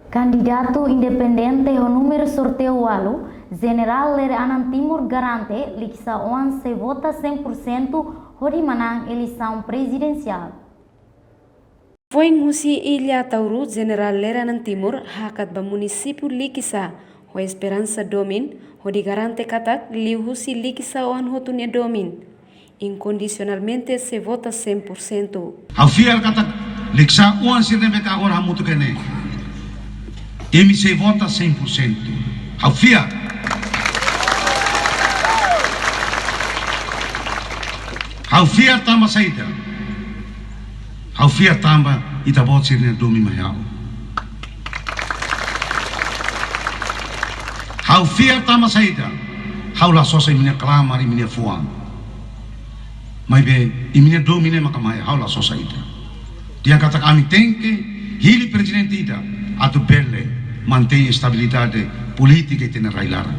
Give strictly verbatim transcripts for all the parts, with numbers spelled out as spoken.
Kandidatu independente ho númeru sorteiu ualu, Jenerál Lere Anan Timur garante Likisá oan sei vota cem por cento hodi manán eleisaun prezidensiál. Foin husi Illa Ataúru, Jenerál Lere Anan Timur hakat ba munisípiu Likisá ho esperansa domin, hodi garante katak liuhusi Likisá oan hotu nia domin, inkondisionalmente sei vota cem por cento. Ha'u fiar katak Likisá oan sira ne'ebé agora hamutuk iha ne'e, imi sei vota cem por cento. Ha'u fiar. Ha'u fiar tanba saida? Ha'u fiar tanba ita-boot sira-nia domin mai ha'u. Ha'u fiar tanba saida? Ha'u la sosa imi-nia klamar, imi-nia fuan. Maibé imi-nia domin ne'e maka mai, ha'u la sosa ida. Dehan katak ami tenke hili prezidente ida atu bele mantein estabilidade polítika iha ita-nia rai-laran.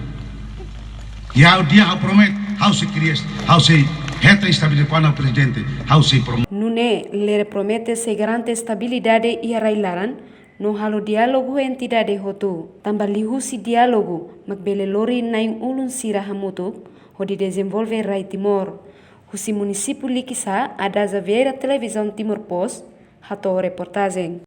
I ha'u dehan, ha'u promete, ha'u sei kria, ha'u sei hetan estabilidade kuandu prezidente, ha'u sei promete. Nune'e Lere promete sei garante estabilidade iha rai-laran, no halo diálogu ho entidade hotu. Tanba liuhusi diálogu mak bele lori na'in-ulun sira hamutuk hodi dezenvolve rai Timor. Husi munisípiu Likisá, Adaza Vieira, Televizaun Timor Post, hato'o reportajen.